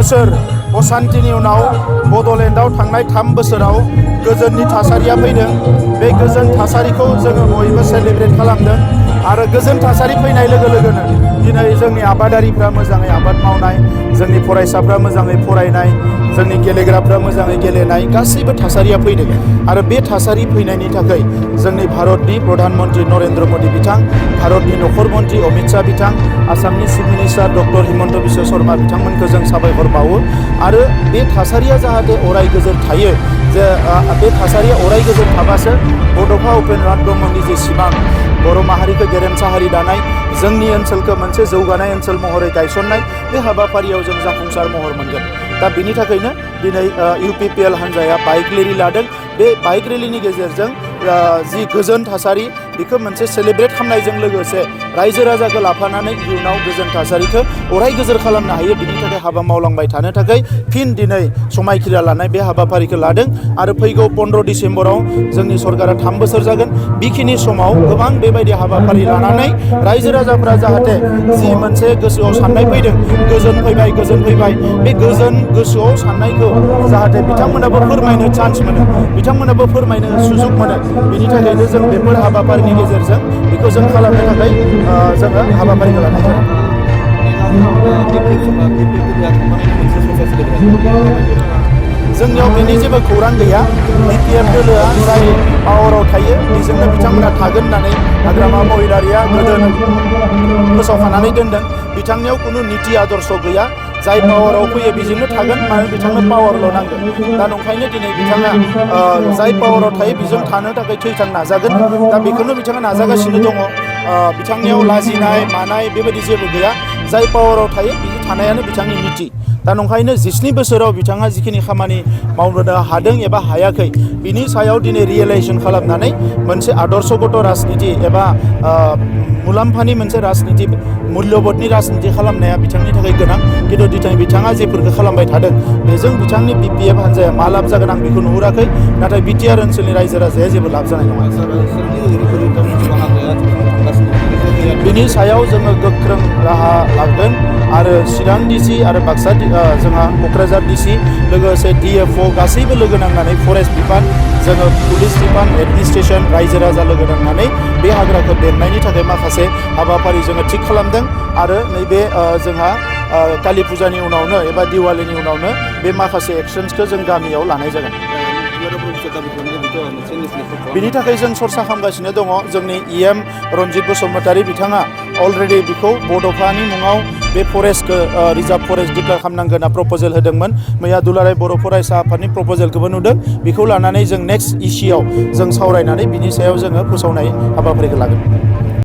बोसोर असान्तिनि उनाव बड'लेण्डआव थांनाय 3 बोसोराव गोजोननि थासारिया फैदों। बे गोजोन थासारिखौ जोङो बयबो सेलेब्रेट खालामदों आरो गोजोन थासारि फैनाय लोगो लोगोनो दिनै जोंनि आबादारिफ्रा मोजाङै आबाद मावनाय, जोंनि फरायसाफ्रा मोजाङै फरायनाय, जोंनि गेलेग्राफ्रा मोजाङै गेलेनाय गासैबो थासारिया फैदों आरो बे थासारि फैनायनि थाखाय जोंनि भारतनि प्रधान मन्त्रि नरेन्द्र मोदी बिथां, भारतनि नखर मन्त्रि अमित शाह बिथां, आसामनि chief minister doctor Himanta Biswa Sharma बिथांमोनखौ जों साबायखर बावो आरो बे थासारिया जाहाथे अराय गोजोर थायो, जे बे थासारिया अराय गोजोर थाबासो बड'फा उपेन्द्रनाथ ब्रह्मनि जे सिमां बर' माहारिखौ गेरेमसा हारि दानाय, जोंनि ओनसोलखौ मोनसे जौगानाय ओनसोल महरै गायसननाय, बे हाबाफारियाव जों जाफुंसार महर मोनगोन। दा बिनि थाखायनो दिनै UPPL हान्जाया बाइक रेलि लादों। बे बाइक रेलिनि गेजेरजों जि गोजोन थासारि बेखौ मोनसे सेलेब्रेट खालामनायजों लोगोसे रायजो राजाखौ लाफानानै इयुनाव गोजोन थासारिखौ अराय गोजोर खालामनो हायो, बिनि थाखाय हाबा मावलांबाय थानो थाखाय फिन दिनै समायखिरा लानाय बे हाबाफारिखौ लादों आरो फैगौ 15 डिसेम्बराव जोंनि सरकारा 3 बोसोर जागोन। बेखिनि समाव गोबां बेबायदि हाबाफारि लानानै रायजो राजाफ्रा जाहाथे जि मोनसे गोसोआव साननाय फैदों, गोजोन फैबाय, बे गोजोन गोसोआव साननायखौ जाहाथे बिथांमोनाबो फोरमायनो चान्स मोनो, बिथांमोनाबो फोरमायनो सुजुग मोनो। बिनि थाखायनो जों बेफोर हाबाफारिनि गेजेरजों बेखौ जों खालामनो थाखाय जोङो हाबाफारिखौ लानाय जादों। जोंनियाव बेनि जेबो खौरां गैया। BPF दोलोआ जाय पावाराव थायो बेजोंनो बिथांमोना थागोन होननानै हाग्रामा महिलारिया गोदोनो फोसावखानानै दोनदों। बिथांनियाव खुनु निति आदर्श गैया। जाय पावाराव फैयो बेजोंनो थागोन, मानो बिथांनो पावारल' नांगौ। दा नंखायनो दिनै बिथाङा जाय पावाराव थायो बेजों थानो थाखाय थैथां नाजागोन। दा बेखौनो बिथाङा नाजागासिनो दङ। बिथांनियाव लाजिनाय मानाय बेबायदि जेबो गैया। जाय पावाराव थायो बिदि थानायानो बिथांनि निति। दा नंखायनो 17 बोसोराव बिथाङा जिखिनि खामानि मावनो हादों एबा हायाखै बिनि सायाव दिनै रियेलाइजेसन खालामनानै मोनसे आदर्शगत राजनिति एबा मुलाम्फानि मोनसे राजनिति, मुल्यबोधनि राजनिति खालामनाया बिथांनि थाखाय गोनां। खिन्थु दिनै बिथाङा जेफोरखौ खालामबाय थादों बेजों बिथांनि BPF हान्जाया मा लाब जागोन आं बेखौ नुहुराखै। नाथाय BTR ओनसोलनि रायजो राजाया जेबो लाब जानाय नङा। बिनि सायाव जोङो गोख्रों राहा लागोन आरो चिरां DC आरो बाक्सा जोंहा क'क्राझार DC लोगोसे DFO गासैबो लोगो नांनानै फरेस्ट बिफान, जोङो पुलिस बिफान, एडमिनिस्ट्रेसन, रायजो राजा लोगो नांनानै बे हाग्राखौ बेंनायनि थाखाय माखासे हाबाफारि जोङो थिग खालामदों आरो नैबे जोंहा कालि फुजानि उनावनो एबा दिवालीनि उनावनो बे माखासे एक्सन्सखौ जों गामियाव लानाय जागोन। बिनि थाखाय जों सरसा खालामगासिनो दङ। जोंनि EM रन्जित बसुमतारी बिथाङा अलरेडि बेखौ बड'फानि मुङाव बे फरेस्टखौ रिजार्भ फरेस्ट डिक्लेयार खालामनांगोन होनना प्रप'जेल होदोंमोन। मैया दुलाराय बर' फरायसा आफादनि प्रप'जेलखौबो नुदों। बेखौ लानानै जों नेक्स्ट इसिआव जों सावरायनानै बिनि सायाव जोङो फोसावनाय हाबाफारिखौ लागोन।